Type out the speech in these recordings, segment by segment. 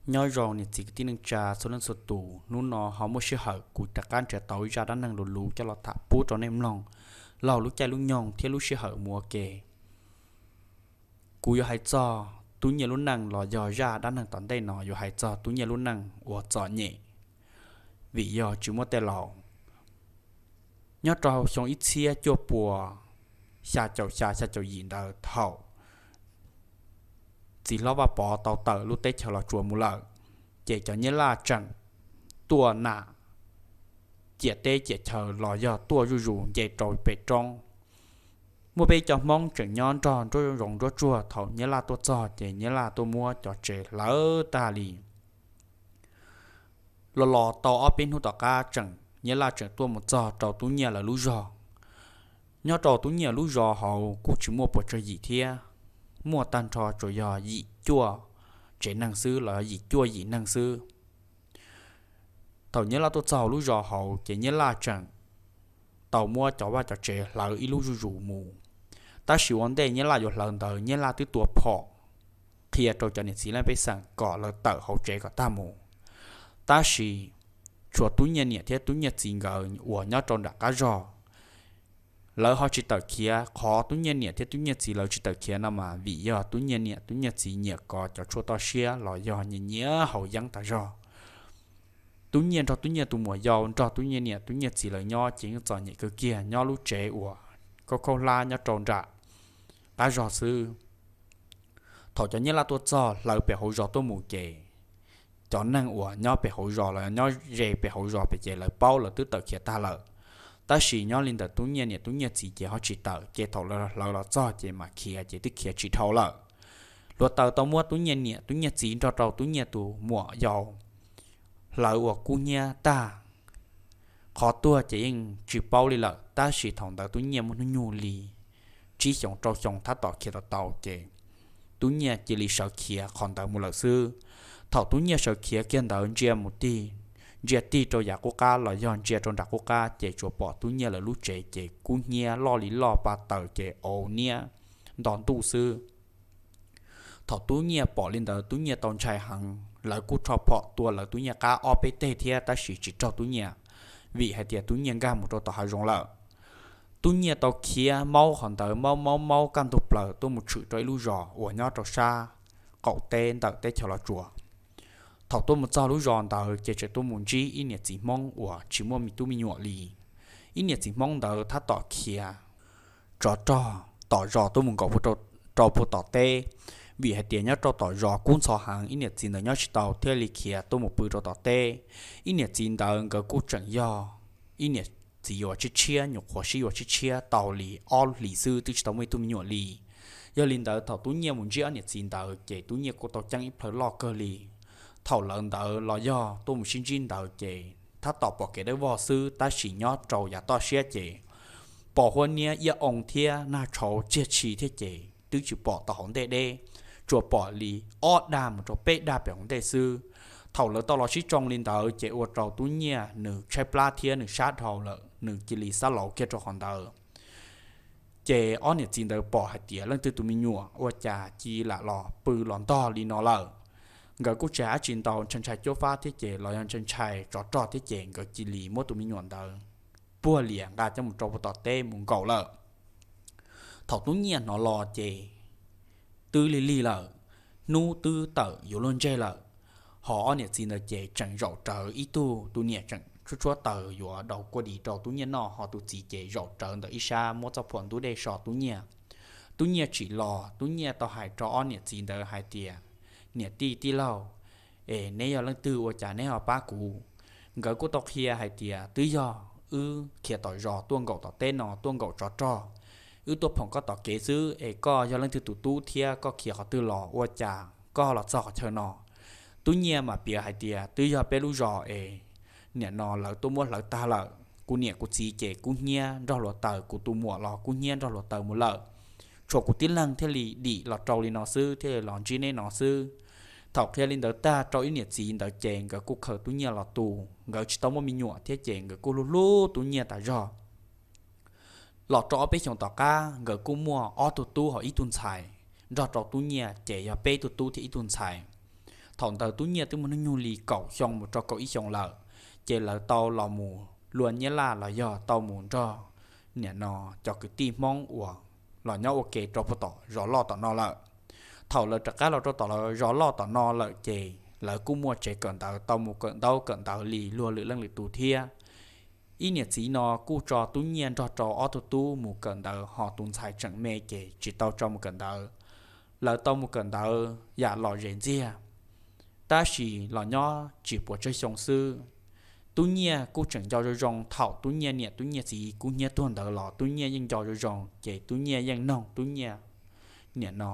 Nyob zoo niam txiv kwv tij neej tsa txhua leej txhua tus, hnub no ho muaj sij hawm kuv rov qab nrhiav tau ib zaj dab neeg luv luv coj los tham pub rau nej mloog laug lub caij lub nyoog thiab lub sij hawm mus ua ke. Kuv yuav hais txog Tub Nyiaj lub neej los yog zaj dab neeg tom ntej no yuav hais txog Tub Nyiaj lub neej uas txom nyem vim yog tsis muaj tej laus. Nyob rau xyoo ib txhiab cuaj puas xya caum xya xya caum yim ntawd thaum txiv hlob Vaj Pov tau tawm lub teb chaws Los Tsuas mus lawm, ces cov Nyab Laj tseem tuaj nam ciam teb ciam chaw los yog tuaj zuj zus nce rau pem roob. Muaj peb cov Hmoob tseem nyob nrog nruab zoov nruab tsuag, thaum Nyab Laj tuaj txog ces Nyab Laj tuaj muab cov tsev hlawv tag li. Los los tau ob peb hnub tom qab tseem Nyab Laj tseem tuaj mus txog rau Tub Nyiaj lawv lub zos. Nyob rau Tub Nyiaj lub zos hauv kuj tsis muaj puas tsawg yim thiab, muaj tag nrho tsuas yog yim cuaj tsev neeg xwb los yog yim cuaj yim neeg xwb. Thaum Nyab Laj tuaj txog hauv lub zos hauv ces Nyab Laj tseem tau muab cov vaj cov tsev hlawv ib lub zuj zus mus. Tab sis ua ntej Nyab Laj yuav hlawv ntawd Nyab Laj twb tua phom qhia rau cov niam txiv leej pej xeem kom lawv tawm hauv tsev kom tag mus. Tab sis tshuav Tub Nyiaj niam thiab Tub Nyiaj txiv nkawd uas nyob rau nram qab zog, lawv ho tsis tawm khiav. Qhov Tub Nyiaj niam thiab Tub Nyiaj txiv lawv tsis tawm khiav no mas vim yog Tub Nyiaj niam Tub Nyiaj txiv nyiam kov cov tshuaj toj siab los yog nyiam nyiam haus yeeb tas zog. Tub Nyiaj nrog Tub Nyiaj tus muam yau nrog Tub Nyiaj niam Tub Nyiaj txiv lawv nyob ces yeej txom nyem kawg kiag, nyob lub tsev uas khaub khaub hlab nyob rau nram qab zog xwb. Thaum cov Nyab Laj tuaj txog hlawv pem hauv zos tuaj mus ces cov neeg uas nyob pem hauv zos los nyob ze pem hauv zos pem ces lawv paub, lawv twb tawm khiav tag lawm. Tab sis nyob li ntawm Tub Nyiaj niam Tub Nyiaj txiv ces ho tsis tawm, ces thaum lawv hlawv los txog ces mam khiav ces twb khiav tsis dhau lawm. Hluav taws tau muab Tub Nyiaj niam Tub Nyiaj txiv nrog rau Tub Nyiaj tus muam yau hlawv ua kub hnyiab tag. Qhov tuag ces yeej tsis paub li lawm, tab sis thaum ntawd Tub Nyiaj muaj hnub nyoog li tsib xyoos rau xyoo tab tom khiav tau tau ces Tub Nyiaj cia li sawv khiav qhov ntawd mus lawm xwb. Thaum Tub Nyiaj sawv khiav kiag ntawd ntsia mus tig, ntsia tig rau yav qub qab los yog ntsia rau nram qub qab ces tsuas pom Tub Nyiaj lawv lub tsev ces kub hnyiab loj li loj pa taws ces au niab nto ntuj xwb. Thaum Tub Nyiaj pom li ntawd Tub Nyiaj tau ntshai heev, lawv kuj rho phom tua lawv Tub Nyiaj qab ob peb teg thiab tab sis tsis raug Tub Nyiaj, vim hais tias Tub Nyiaj nkag mus rau tom hav zoov lawm. Tub Nyiaj tau khiav maub qhov ntawd maub maub maub kaj ntug plaws tuaj mus tshwm rau ib lub zos uas nyob rau sab qaum teb ntawm teb chaws Los Tsuas. Thaum tuaj mus txog lub zos ntawd ces tseem tuaj mus ntsib ib niam txiv Hmoob uas tsis muaj me tub me nyuam li. Ib niam txiv Hmoob ntawd tab tom khiav tsov rog tom zos tuaj mus nkaum rau puag tom teb, vim hais tias nyob rau tom zos kub ntxhov heev, ib niam txiv ntawd nyob tsis tau thiaj li khiav tuaj mus pw rau tom teb. Ib niam txiv ntawd nkawd kuj tseem yog ib niam txiv yuav tshiab tshiab, nyuam qhuav sib yuav tshiab tshiab tau li ob hlis xwb twb tsis tau muaj ib tug me nyuam li. Yog li ntawd thaum Tub Nyiaj mus ntsib ob niam txiv ntawd ces Tub Nyiaj kuj tau ceeb ib plhaw loj kawg li. Thaum lawv ntawd los yog tuaj mus sib ntsib ntawd ces tab tom pom kev dawb vog xwb, tab sis nyob rau yav toj siab ces pom huab niab iab oo thiab nag tshauv txiag tshi thiab ces twb tsis pom tau hauv ntej deb, tsuas pom li ob dag mus rau peb dag pem hauv ntej xwb. Thaum lawv tau los sib tsoo li ntawd ces ua rau Tub Nyiaj nws tshaib plab thiab nws sab dhau lawm, nws cia li xab lauv kiag rau qhov ntawd. Ces ob niam txiv ntawd pom hais tias leej twg tus me nyuam ua cas cia lam los pw los ntog li no lawm. Nkawd kuj tsis hais dab tsi ntau, ntshai ntshai cuab fab thiab ces los yog ntshai ntshai tsov rog thiab ces nkawd cia li muab tus me nyuam ntawd puag lias nqa coj mus rau puag tom teb mus nkaum lawm. Thaum Tub Nyiaj hnov los ces twb lig lig lawm, hnub twb tawm yuav luag ntseg lawm. Ho ob niam txiv ntawd ces tseem zaum rawv ib tug, tus niam tseem tshuab tshuab taws yuav daus kua dis rau Tub Nyiaj noj, ho tus txiv ces zaum rawv ntawm ib sab muab txoj phuam ntub dej so Tub Nyiaj. Tub Nyiaj tsim los, Tub Nyiaj tau hais rau ob niam txiv ntawd hais tias, niam tij tij laug, es neb yog leej twg ua cas neb ho pab kuv? Nkawd kuj tau qhia hais tias twb yog wb khiav tom zos tuaj nkaum tom teb no tuaj nkaum tsov rog, wb tuaj phoom koj tom kev xwb es koj yog leej twg tus tub thiab koj khiav qhov twg los ua cas koj los txog qhov chaw no? Tub Nyiaj mam piav hais tias twb yog peb lub zos es nim no lawv tuaj muab hlawv tag lawm, kuv niam kuv txiv ces kub hnyiab nrog hluav taws, kuv tus muam los kub hnyiab nrog hluav taws mus lawm. Tshuav kuv tib leeg thiaj li dim los rau li no xwb, thiaj li los ntsib neb no xwb. Thaum qhia li ntawd tag rau ib niam txiv ntawd ces nkawd kuj khaws Tub Nyiaj los tu, nkawd tsis tau muaj me nyuam thiab ces nkawd kuj hlub hlub Tub Nyiaj tas zog. Los rau ob peb xyoos tom qab nkawd kuj muaj ob tug tub ho ib tug ntxhais, nrog rau Tub Nyiaj ces yog peb tug tub thiab ib tug ntxhais. Thaum ntawd Tub Nyiaj twb muaj hnub nyoog li kaum xyoo mus rau kaum ib xyoos lawm, ces lawv tau los mus luaj nyiaj laj los yog tau mus nrog niam no cov kwv tij Hmoob uas los nyob ua ke rau puag tom zos loj tom no lawm. Thaum lawv rov qab los rau tom zos loj tom no lawm ces lawv kuj muaj tsev kawm ntawv tau mus kawm ntaub kawm ntawv li luag lwm leej lwm tus thiab. Ib niam txiv no kuj tso Tub Nyiaj nrog rau ob tug tub mus kawm ntawv, ho tus ntxhais tseem me ces tsis tau tso mus kawm ntawv. Lawv tau mus kawm ntawv yam lom zem ntxiag, tab sis los nyob tsis puas tsawg xyoo xwb. Tub Nyiaj kuj tseem nco zoo zoo, thaum Tub Nyiaj niam Tub Nyiaj txiv kub hnyiab tuag ntawd los Tub Nyiaj yeej nco zoo zoo, ces Tub Nyiaj yeej noog Tub Nyiaj niam no,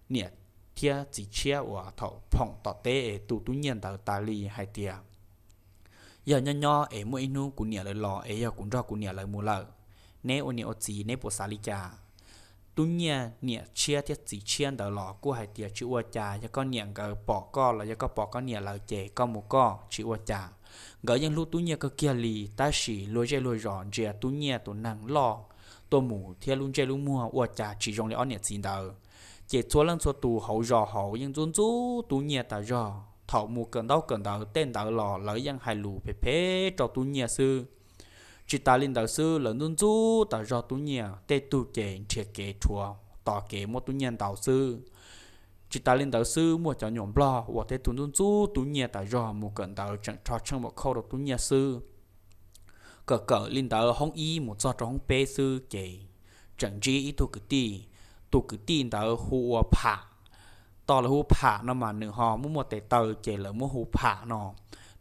niam thiab txiv tshiab uas thaum phoom tom teb es tu Tub Nyiaj ntawd tas li hais tias, yog nyob nyob es muaj ib hnub kuv niam lawv los es yog kuv nrog kuv niam lawv mus lawm, neb ua niam ua txiv neb puas xav li cas? Tub Nyiaj niam tshiab thiab txiv tshiab ntawd los kuj hais tias tsis ua cas, yog koj niam nkawd pom koj los yog koj pom koj niam lawv ces koj mus koj tsis ua cas. Nkawd yeej hlub Tub Nyiaj kawg kiag li, tab sis luag zej luag zos ntsia Tub Nyiaj tus neeg loj tuaj mus thiab lub ntsej lub muag ua cas tsis zoo li ob niam txiv ntawd. Ces txhua leej txhua tus hauv zos hauv yeej ntxub ntxub Tub Nyiaj tas zog. Thaum mus kawm ntaub kawm ntawv tej ntawd los lawv yeej hais lus phem phem rau Tub Nyiaj xwb. Tsis tas li ntawd xwb, lawv ntxub ntxub tas zog Tub Nyiaj, tej tug ces nrhiav kev rhuav tos kev muab Tub Nyiaj ntaus xwb. Tsis tas li ntawd xwb, muaj cov nyuam nplog uas tej tug ntxub ntxub Tub Nyiaj tas zog mus kawm ntawv tseem rho tsheej muam khauj rau Tub Nyiaj xwb. Kawm kawm li ntawd hoob ib mus txog rau hoob peb xwb ces tseem ntsib ib tug kwv tij. Tus kwv tij ntawd hu ua Pham. Tau lawv hu Pham no mas nws ho muaj muaj tes taw ces lawv muab hu Pham no.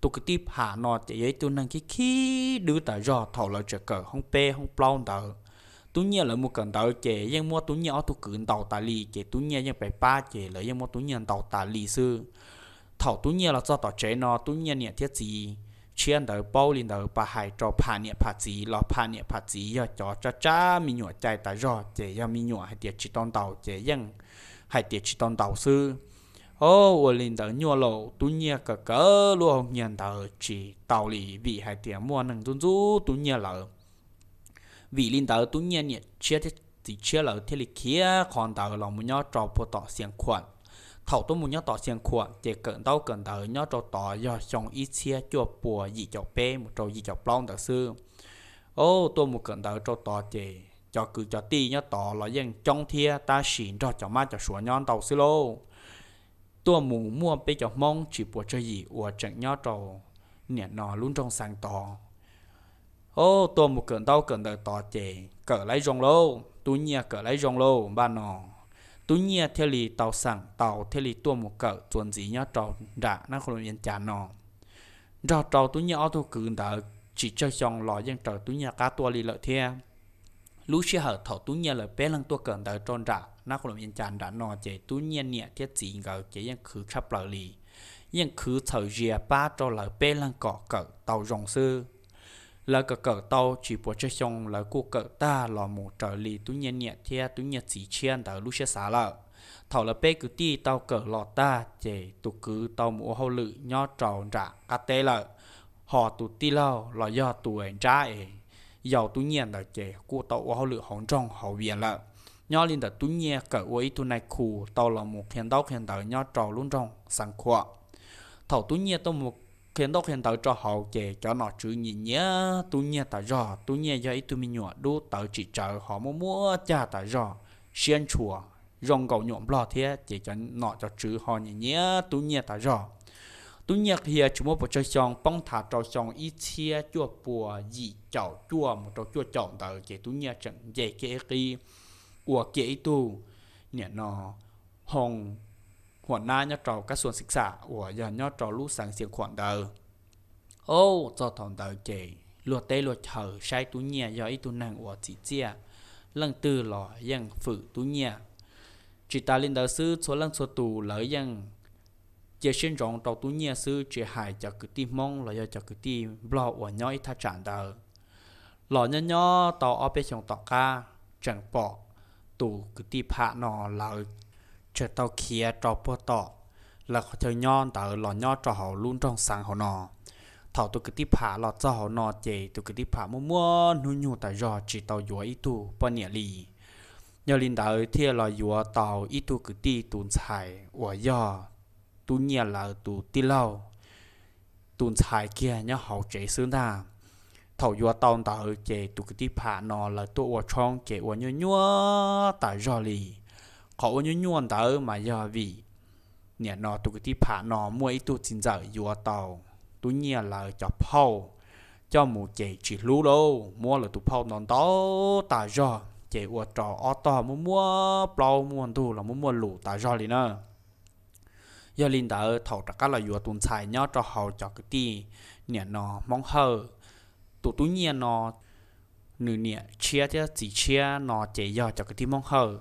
Tus kwv tij Pham no ces yog ib tug neeg khib khib dwb tas zog. Thaum lawv tseem kawm hoob peb hoob plaub ntawd, Tub Nyiaj lawv mus kawm ntawv ces yeej muab Tub Nyiaj ob tug kwv ntaus tas li, ces Tub Nyiaj yeej pes pab ces lawv yeej muab Tub Nyiaj ntaus tas li xwb. Thaum Tub Nyiaj los txog tom tsev no, Tub Nyiaj niam thiab txiv tshiab ntawd paub li ntawd, pas hais rau Pham niam Pham txiv los Pham niam Pham txiv yog cov tsab tsab me nyuam cai tas zog, ces yog me nyuam hais tias tsis tau ntaus ces yeej hais tias tsis tau ntaus xwb. O, ua li ntawd nyuaj laus, Tub Nyiaj kawm kawm lub hauv nyiag ntawd tsis tau li, vim hais tias muaj neeg ntxub ntxub Tub Nyiaj lawm. Vim li ntawd Tub Nyiaj niam tshiab thiab txiv tshiab lawv thiaj li khiav qhov ntawd los mus nyob rau puag tom Xias Khuam. Thaum tuaj mus nyob tom Xias Khuam ces kawm ntaub kawm ntawv nyob rau tod yog xyoo ib txhiab cuaj pua yim caum peb mus rau yim caum plaub ntawd xwb. O, tuaj mus kawm ntawv rau tod ces cov kwv cov tij nyob tod los yeej coob thiab, tab sis nrog cov mab cov suav nyob ntau xwb lauj. Tuaj mus muaj peb cov Hmoob tsis puas tsawg yim uas tseem nyob rau niam no lub nroog Xeev tod. O, tuaj mus kawm ntaub kawm ntawv tod ces kawm laib zoo lauj, Tub Nyiaj kawm laib zoo lauj npaj no. Tub Nyiaj thiaj li tau xeem tau thiaj li tuaj mus kawm txuas ntxiv nyob rau nram nab qhua luam Vias Cas no. Nrog rau Tub Nyiaj ob tug kwv ntawd tsis tsawg xyoo los yeej raws Tub Nyiaj qab tuaj li lawm thiab. Lub sij hawm thaum Tub Nyiaj lawv peb leeg tuaj kawm ntawv rau nram nab qhua luam Vias Cas nram no ces Tub Nyiaj niam thiab txiv nkawd ces yeej khwv tshaj plaws li, yeej khwv txhawm zias pab rau lawv peb leeg kom kawm tau zoo xwb. Lawv kawm kawm tau tsis puas tsawg xyoo lawv kuj kawm tag los mus raws li Tub Nyiaj niam thiab Tub Nyiaj txiv tshiab ntawd lub siab xav lawm. Thaum lawv peb kwv tij tau kawm los tag ces tus kwv tau mus ua hauj lwm nyob rau nram qab teb lawm, ho tus tij laug los yog tus nrab es yau Tub Nyiaj ntawd ces kuj tau ua hauj lwm hauv nroog hauv Vias lawm. Nyob li ntawm Tub Nyiaj kawm ua ib tug nais khu tau los mus qhia ntaub qhia ntawv nyob rau lub nroog Xeev Khuam. Thaum Tub Nyiaj tuaj mus qhia ntaub qhia ntawv rau hauv ces cov nom tswv nyiam nyiam Tub Nyiaj tas zog. Tub Nyiaj yog ib tug me nyuam dub tawv tsim tsawv ho muaj muaj cag tas zog, siab ntshua, zoo nkaus nyuam nplog thiab ces cov nom cov tswv ho nyiam nyiam Tub Nyiaj tas zog. Tub Nyiaj qhia tsis muaj puas tsawg xyoo, poob thav rau xyoo ib txhiab cuaj pua yim caum cuaj mus rau cuaj caum ntawd ces Tub Nyiaj tseem nce kiag ib qib, ua kiag ib tug niam no hoo huam nab nyob rau kab xuas xim xam uas yog nyob rau lub xeev Xias Khuam ntawd. O, txog thaum ntawd ces luag teb luag chaw saib Tub Nyiaj yog ib tug neeg uas txim txiaj, leej twg los yeej fwm Tub Nyiaj. Tsis tas li ntawd xwb, txhua leej txhua tus lawv yeej cia siab ntsoov rau Tub Nyiaj xwb, tsis hais cov kwv tij Hmoob los yog cov kwv tij Nplog uas nyob ib thaj tsam ntawd. Los nyob nyob tau ob peb xyoos tom qab, tseem pom tus kwv tij Pham no lawv tseem tau khiav rau puag tom lawv qhov chaw nyob ntawd los nyob rau hauv lub nroog Xeev hauv no. Thaum tus kwv tij Pham los txog hauv no ces tus kwv tij Pham muaj muaj hnub nyoog tas zog tsis tau yuav ib tug poj niam li. Yog li ntawd thiaj los yuav tau ib tug kwv tij tus ntxhais uas yog Tub Nyiaj lawv tus tij laug tus ntxhais kiag nyob hauv tsev xwb ntag. Thaum yuav tau ntawd ces tus kwv tij Pham no lawv tuaj ua tshoob ces ua nyuaj nyuaj tas zog li. Qhov ua nyuaj nyuaj ntawd mas yog vim nim no tus kwv tij Pham no muaj ib tug txiv ntxawm yuav tau Tub Nyiaj lawv cov phauj coj mus ces tsis hlub lauj, muab lawv tus phauj ntau ntau tas zog ces ua rau ob tog muaj muaj plaub muaj ntug los muaj muaj lus tas zog li na. Yog li ntawd thaum rov qab los yuav tus ntxhais nyob rau hauv cov kwv tij nim no Hmoob Hawj, tus Tub Nyiaj no nws niam tshiab thiab txiv tshiab no ces yog cov kwv tij Hmoob Hawj.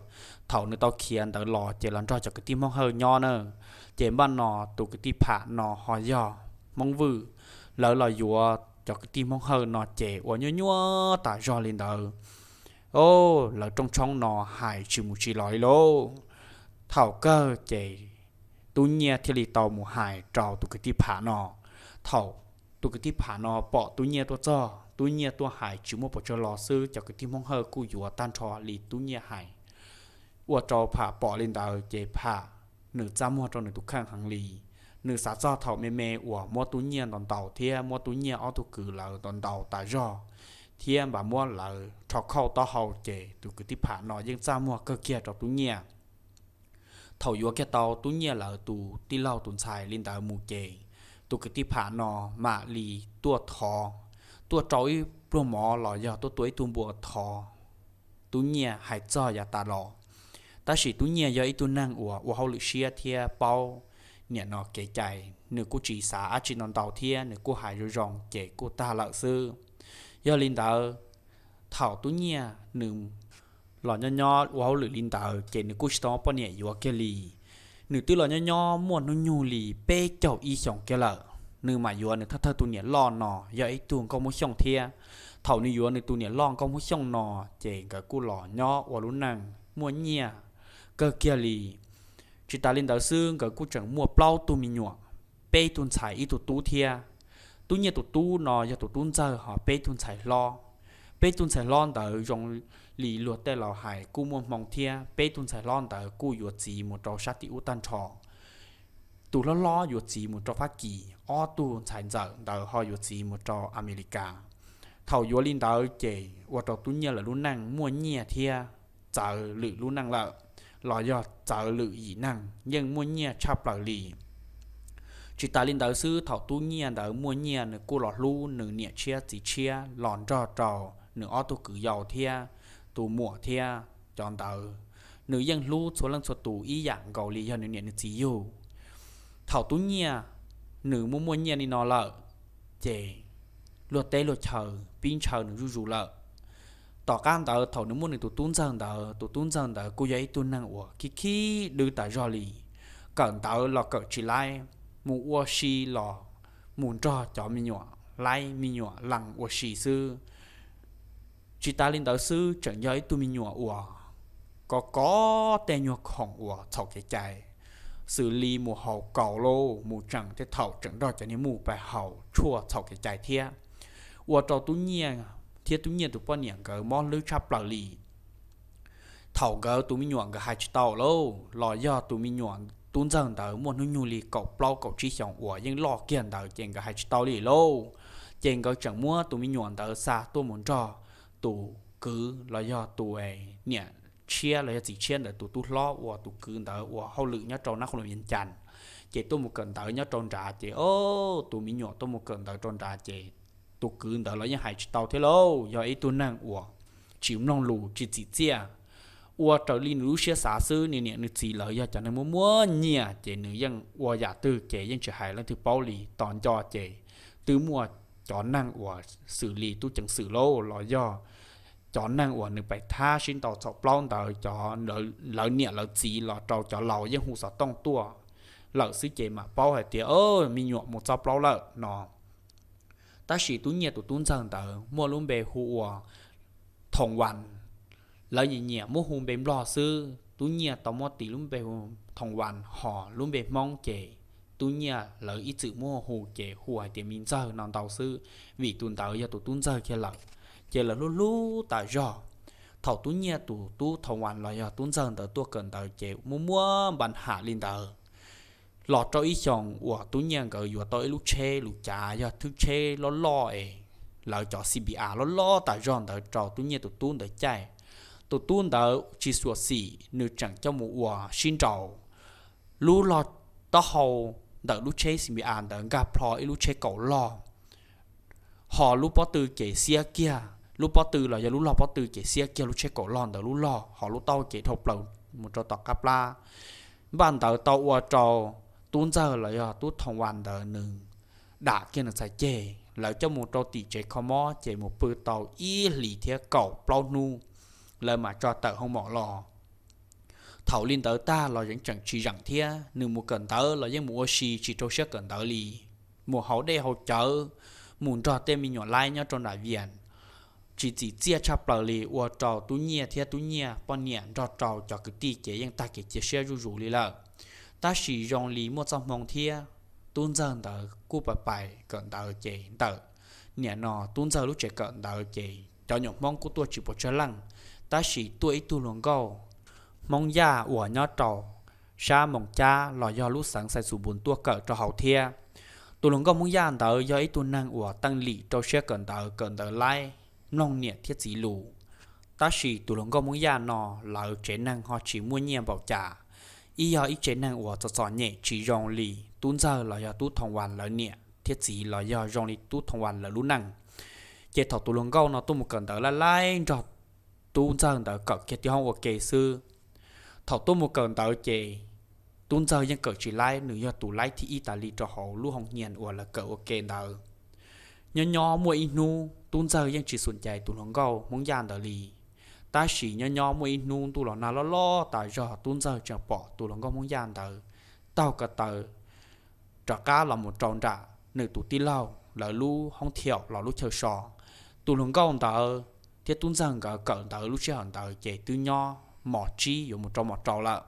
Thaum nws tau khiav ntawd los ces los nrog cov kwv tij Hmoob Hawj nyob na. Ces npaj no tus kwv tij Pham no ho yog Hmoob Vwj, lawv los yuav cov kwv tij Hmoob Hawj no ces ua nyuaj nyuaj tas zog li ntawd. Lawv rooj tshoob no hais tsis mus tsis los li lauj. Thaum kawg ces Tub Nyiaj thiaj li tau mus hais rau tus kwv tij Pham no. Thaum tus kwv tij Pham no pom Tub Nyiaj tuaj txog, Tub Nyiaj tuaj hais tsis muaj pes tsawg los xwb cov kwv tij Hmoob Hawj kuj yuav tag nrho li Tub Nyiaj hais. Ua rau Pham pom li ntawd ces Pham nws txaj muag rau nws tus kheej heev li. Nws xav txog thaum me me uas muab Tub Nyiaj ntaus ntaus thiab muab Tub Nyiaj ob tug kwv lawv ntaus ntaus tas zog thiab npaj muab lawv rho khauj taub hau ces tus kwv tij Pham no yeej txaj muag kawg kiag rau Tub Nyiaj. Thaum yuav kiag tau Tub Nyiaj lawv tus tij laug tus ntxhais li ntawd mus ces tus kwv tij Pham no mam li tuaj thov, tuaj rau ib pluag mov los yog tuaj tua ib tug npua thov Tub Nyiaj hais txog yav tas los. Tab sis Tub Nyiaj yog ib tug neeg uas ua hauj lwm siab thiab paub nim no kev cai, nws kuj tsis xav dab tsi ntau ntau thiab nws kuj hais zoo zoo ces kuj tag lawm xwb. Yog li ntawd, thaum Tub Nyiaj nws los nyob nyob ua hauj lwm li ntawd ces nws kuj tsis tau poj niam yuav kiag li. Nws twb los nyob nyob muaj hnub nyoog li peb caug ib xyoos kiag lawm, nws mam yuav nws thawj thawj tus niam loj no yog ib tug Nkauj Hmoob Xyooj thiab. Thaum nws yuav nws tus niam loj Nkauj Hmoob Xyooj no ces nkawd kuj los nyob ua lub neej muaj nyiaj kawg kiag li. Tsis tas li ntawd xwb, nkawd kuj tseem muaj plaub tug me nyuam, peb tug ntxhais ib tug tub thiab. Tub Nyiaj tus tub no yog tus tub ntxawg, ho peb tug ntxhais hlob, peb tug ntxhais hlob ntawd zoo li luag tej laus hais kuj muaj hmoo thiab, peb tug ntxhais hlob ntawd kuj yuav txiv mus rau sab tim ub tag nrho. Tus hlob hlob yuav txiv mus rau Fab Kis, ob tug ntxhais ntxawm ntawd ho yuav txiv mus rau Amelikas. Thaum yuav li ntawd ces ua rau Tub Nyiaj lawv lub neej muaj nyiaj thiab txawv lwm lub neej lawm, los yog txawv lwm yim neeg yeej muaj nyiaj tshaj plaws li. Tsis tas li ntawd xwb, thaum Tub Nyiaj ntawd muaj nyiaj nws kuj los hlub nws niam tshiab txiv tshiab los nrog rau nws ob tug kwv yau thiab tus muam thiab cov ntawd. Nws yeej hlub txhua leej txhua tus ib yam nkaus li yog nws niam nws txiv yug. Thaum Tub Nyiaj nws muaj muaj nyiaj li no lawm, ces luag teb luag chaw pib ntshaw nws zuj zus lawm. Tom qab ntawd thaum nws muaj nws tus tub ntxawg ntawd, tus tub ntxawg ntawd kuj yog ib tug neeg uas khib khib dwb tas zog li. Kawm ntawv los kawm tsis laib, mus ua si los mus nrog cov me nyuam laib me nyuam lees ua si xwb. Tsis tas li ntawd xwb, tseem yog ib tug me nyuam uas kov kov tej nyuag khoom uas txhaum kev cai, xws li mus haus kaus lauj, mus tseem tej thaum tseem nrog cov niag mus pais haus tshuaj txhaum kev cai thiab. Ua rau Tub Nyiaj thiab Tub Nyiaj tus poj niam nkawd mob hlwb tshaj plaws li. Thaum nkawd tus me nyuam nkawd hais tsis tau lauj, los yog tus me nyuam tub ntxawg ntawd muaj hnub nyoog li kaum plaub kaum tsib xyoos uas yeej loj kiag ntawd ces nkawd hais tsis tau li lauj. Ces nkawd tseem muab tus me nyuam ntawd xa tuaj mus nrog tus kwv los yog tus niam tshiab los yog txiv tshiab ntawd tus tub hlob uas tus kwv ntawd ua hauj lwm nyob rau nab qhua lus Vias Cas, ces tuaj mus kawm ntawv nyob rau nrad ces o, tus me nyuam tuaj mus kawm ntawv rau nrad ces tus kwv ntawd los yeej hais tsis tau thiab lauj, yog ib tug neeg uas tsis mloog lus tsis txim txiaj. Ua raws li nws lub siab xav xwb, nws niam nws txiv lawv yog cov neeg muaj muaj nyiaj ces nws yeej ua yam twg ces yeej tsis hais leej twg paub li. Tos nco ces twb muaj cov neeg uas xws li tub ceev xwm lauj los yog cov neeg uas nws pais thab sib ntaus txhaum plaub ntawd, cov lawv niam lawv txiv los rau cov laus yeej hu xov tooj tuaj lawm xwb ces mam paub hais tias me nyuam mus txob plaub lawm no. Tab sis Tub Nyiaj tus tub ntxawg ntawd muaj lub npe hu ua Thoom Vas, lawv nyiam nyiam muab hu npe Nplog xwb. Tub Nyiaj tau muab tis lub npe hu Thoom Vas, ho lub npe Hmoob ces Tub Nyiaj lawv ib txwm muab hu ces hu hais tias Me Ntxawg no ntau xwb, vim tus ntawd yog tus tub ntxawg kiag lawm, ces lawv hlub hlub tas zog. Thaum Tub Nyiaj tus tub Thoom Vas los yog tub ntxawg ntawd tuaj kawm ntawv ces muaj muaj npa ham li ntawd. Los rau ib xyoos uas Tub Nyiaj nkawd yuav tau ib lub tsheb lus cav yog thwb tsheb loj loj es lawv cov C B R loj loj tas zog ntawd rau Tub Nyiaj tus tub ntawd caij. Tus tub ntawd tsis xyuam xim, nws tseem coj mus ua sib nraus. Lub log taub hau ntawm lub tsheb C B R ntawd nkag plho ib lub tsheb kaum log, ho lub pob tw ces xiab kiag, lub pob tw los yog lub log pob tw ces xiab kiag lub tsheb kaum log ntawd lub log, ho lub taub hau ces dhau plaws mus rau tom qab plab. Npaj ntawd tau ua rau Tub Ntxawg los yog Tub Thoom Vas ntawd nws dam kiag nws txhais ceg, lawv coj mus rau tim tsev kho mob ces mus pw tau ib hlis thiab kaum plaub hnub, lawv mam tso tawm hoo mom los. Thaum li ntawd tag los yeej tseem tsis zeem thiab, nws mus kawm ntawv los yeej mus ua si tsis rau siab kawm ntawv li, mus haus dej haus cawv, mus nrog tej me nyuam laib nyob rau nram Vias, tsis txim txiaj tshaj plaws li, ua rau Tub Nyiaj thiab Tub Nyiaj poj niam nrog rau cov kwv tij ces yeej tag kev cia siab zuj zus li lawm. Tab sis zoo li muaj txoj hmoo thiab, Tub Ntxawg ntawd kuj pais pais kawm ntawv ces ntawm niam no Tub Ntxawg lub tsev kawm ntawv ces cov nyuam Hmoob kuj tuaj tsis puas tsawg leej, tab sis tuaj ib tug hluas nkauj Hmoob Yaj uas nyob rau sab Moos Cab los yog lub xeev Xais Xus Npus tuaj kawm rau hauv thiab. Tus hluas nkauj Hmoob Yaj ntawd yog ib tug neeg uas teej lim rau siab kawm ntawv, kawm ntawv laib, mloog niam thiab txiv lus. Tab sis tus hluas nkauj Hmoob Yaj no lawv tsev neeg ho tsis muaj nyiaj npaum cas, ib yog ib tsev neeg uas txom txom nyem tsis zoo li Tub Ntxawg los yog Tub Thoom Vas lawv niam thiab txiv los yog zoo li Tub Thoom Vas lawv lub neej. Ces thaum tus hluas nkauj no tuaj mus kawm ntawv laib laib nrog Tub Ntxawg ntawd kawm kiag tim hoob ua ke xwb. Thaum tuaj mus kawm ntawv ces Tub Ntxawg yeej kawm tsis laib, nws yog tus laib thib ib tas li rau hauv lub hoo nyias uas lawv kawm ua ke ntawd. Nyob nyob muaj ib hnub Tub Ntxawg yeej tsis xum cais tus hluas nkauj Hmoob Yaj ntawd li. Tab sis nyob nyob muaj ib hnub ntuj los nag loj loj tas zog, Tub Ntxawg tseem pom tus hluas nkauj Hmoob Yaj ntawd taug ko taw rov qab los mus rau nram nws tus tij laug lawv lub hoob thiaum los lub chaw so. Tus hluas nkauj ntawd thiab Tub Ntxawg nkawd kawm ntawv lub sij hawm ntawd ces twb nyob mos tsib yuav mus rau mos rau lawm.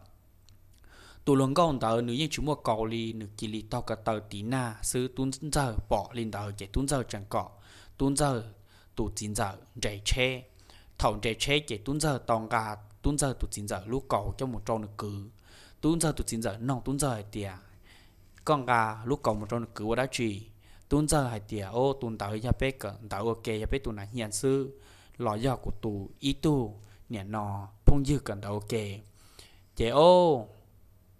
Tus hluas nkauj ntawd nws yeej tsis muaj kaus li, nws cia li taug ko taw tiv nag xwb. Tub Ntxawg pom li ntawd ces Tub Ntxawg tseem kom Tub Ntxawg tus txiv ntxawm nres tsheb. Thaum nres tsheb ces Tub Ntxawg tau nqa Tub Ntxawg tus txiv ntxawm lub kaus coj mus rau nws kwv. Tub Ntxawg tus txiv ntxawm nug Tub Ntxawg hais tias, koj nqa lub kaus mus rau nws kwv ua dab tsi? Tub Ntxawg hais tias, o, tus ntawd yog peb kawm ntawv ua ke, yog peb tus nas hia xwb, los yog kuv tus ib tug niam no phooj ywg kawm ntawv ua ke. Ces o,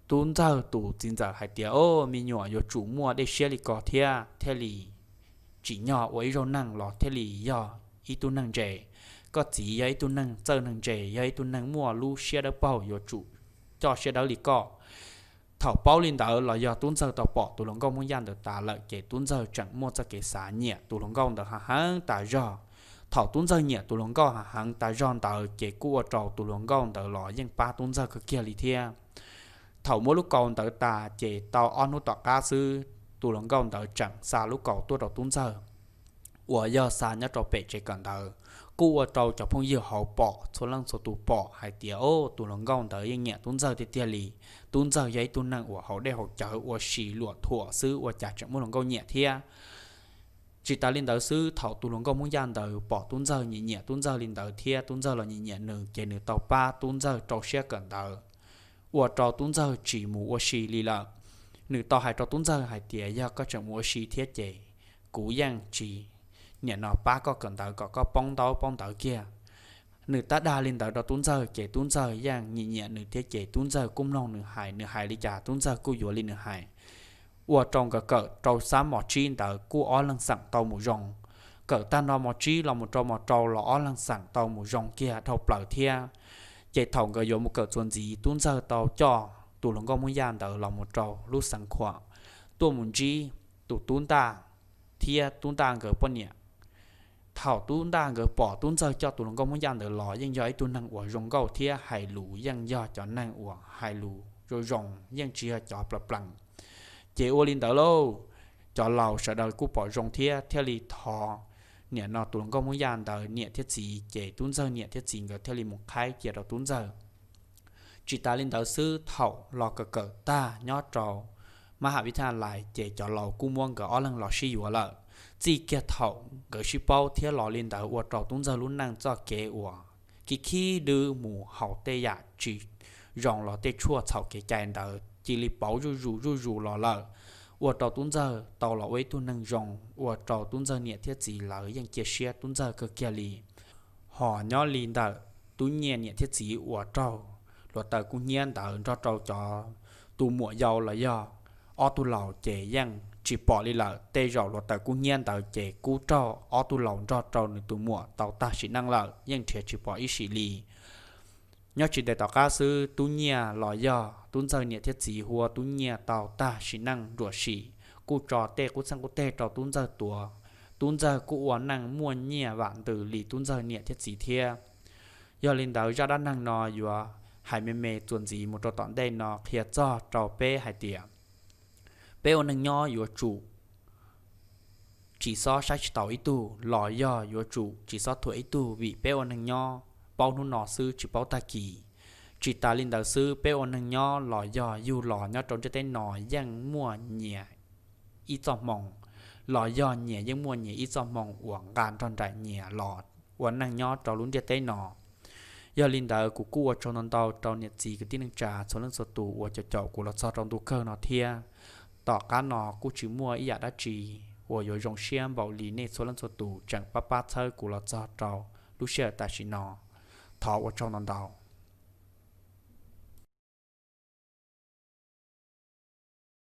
Tub Ntxawg tus txiv ntxawm hais tias, o, me nyuam yuav tsum muaj dej siab li ko thiab thiaj li tsim nyog ua ib zaug neeg los thiaj li yog ib tug neeg ntse. Koj txiv yog ib tug neeg txawj neeg ntse, yog ib tug neeg muaj lub siab dawb paug, yuav tsum coj siab dawb li koj. Thaum paub li ntawd los yog Tub Ntxawg tau pom tus hluas nkauj Hmoob Yaj ntawd tas lawm ces Tub Ntxawg tseem muaj txoj kev xav nyiam tus hluas nkauj ntawd heev heev tas zog. Thaum Tub Ntxawg nyiam tus hluas nkauj heev heev tas zog ntawd ces kuj ua rau tus hluas nkauj ntawd los yeej pab Tub Ntxawg kawg kiag li thiab. Thaum muab lub kaus ntawd tas ces tau ob hnub tom qab xwb, tus hluas nkauj ntawd tseem xa lub kaus tuaj rau Tub Ntxawg, uas yog xa nyob rau pem tsev kawm ntawd. Kuj ua rau cov phooj ywg hauv pom, txhua leej txhua tus pom hais tias, o, tus hluas nkauj ntawd yeej nyiam Tub Ntxawg tiag tiag li. Tub Ntxawg yog ib tug neeg uas haus dej haus cawv ua si luam thuam xwb ua cas tseem muaj hluas nkauj nyiam thiab. Tsis tas li ntawd xwb, thaum tus hluas nkauj Hmoob Yaj ntawd pom Tub Ntxawg nyiam nyiam Tub Ntxawg li ntawd thiab Tub Ntxawg los nyiam nyiam nws ces nws tau pab Tub Ntxawg rau siab kawm ntawv, ua rau Tub Ntxawg tsis mus ua si li lawm. Nws tau hais rau Tub Ntxawg hais tias, yog koj tseem mus ua si thiab ces kuv yeej tsis niam no pab koj kawm ntawv kom koj poob ntaub poob ntawv kiag. Nws tab dag li ntawd rau Tub Ntxawg ces Tub Ntxawg yeej nyiam nyiam nws thiab ces Tub Ntxawg kuj mloog nws hais, nws hais li cas Tub Ntxawg kuj yuav li nws hais. Ua rau nkawd kawm rau xab mos tsib ntawd kuj ob leeg xeem tau mus zoo. Kawm tag nrho mos tsib los mus rau mos rau los ob leeg xeem tau mus zoo kiag dhau plaws thiab. Ces thaum nkawd yuav mus kawm txuas ntxiv, Tub Ntxawg tau coj tus hluas nkauj Hmoob Yaj ntawd los mus rau lub xeev Khuam tuaj mus ntsib tus Tub Ntaj thiab Tub Ntaj nkawd poj niam. Thaum Tub Ntaj nkawd pom Tub Ntxawg coj tus hluas nkauj Hmoob Yaj ntawd los yeej yog ib tug neeg uas zoo nkauj thiab hais lus yeej yog cov neeg uas hais lus zoo zoo, yeej tsis yog cov plas plees. Ces ua li ntawd lauj, cov laus sawv daws kuj pom zoo thiab thiaj li thov niam no tus hluas nkauj Hmoob Yaj ntawd niam thiab txiv, ces Tub Ntxawg niam thiab txiv nkawd thiaj li mus qhaib cia rau Tub Ntxawg. Tsis tas li ntawd xwb, thaum los kawm kawm tag nyob rau mab ham vib thaj lais ces cov laus kuj muab nkawd ob leeg los sib yuav lawm. Txij kiag thaum nkawd sib paub thiab los li ntawd ua rau Tub Ntxawg lub neej txoj kev uas khib khib dwb mus haus tej yam tsis zoo los tej tshuaj txhaum kev cai ntawd cia li pauv zuj zus zuj zus los lawm, ua rau tub ntxawg tau los ua ib tug neeg zoo, ua rau tub ntxawg niam thiab txiv lawv yeej cia siab tub ntxawg kawg kiag li. Hos nyob li ntawm tub nyiaj niam thiab txiv uas raug hluav taws kub hnyiab ntawd nrog rau cov tus muam yau los yog ob tug laus ces yeej tsis pom li lawm. Tej zaum hluav taws kub hnyiab ntawd ces kuj raug ob tug laus nrog rau nws tus muam tau tag sim neej lawm, yeej nrhiav tsis pom ib sim li. Nyob tsis ntev tom qab xwb, tub nyiaj los yog tub ntxawg niam thiab txiv hu ua tub nyiaj tau tag sim neej nruam sim, kuj tso tej qub txeej qub teg rau tub ntxawg tuav. Tub ntxawg kuj ua neej muaj nyiaj vam ntws li tub ntxawg niam thiab txiv thiab. Yog li ntawd, zaj dab neeg no yuav hais me me txuas ntxiv mus rau tom ntej no qhia txog rau peb hais tias peb ua neej nyob yuav tsum tsis xob saib tsis taus ib tug los yog yuav tsum tsis xob thuam ib tug, vim peb ua neej nyob paub hnub no xwb tsis paub tag kis. Tsis tas li ntawd xwb, peb ua neej nyob los yog yug los nyob rau ntiaj teb no yeej muaj nyias ib txoj hmoo, los yog nyias yeej muaj nyias ib txoj hmoo uas nqa nrog nraim nyias los ua neej nyob rau lub ntiaj teb no. Yog li ntawd, kuv kuj ua tsaug ntau ntau rau niam txiv kwv tij neej tsa txhua leej txhua tus uas caum caum kuv los txog rau ntu kawg no thiab. Tom qab no kuj tsis muaj ib yam dab tsi uas yuav zoo siab npaum li nej txhua leej txhua tus tseem pab pab txhawb kuv los txog rau lub sij hawm tam sim no. Thov ua tsaug ntau ntau.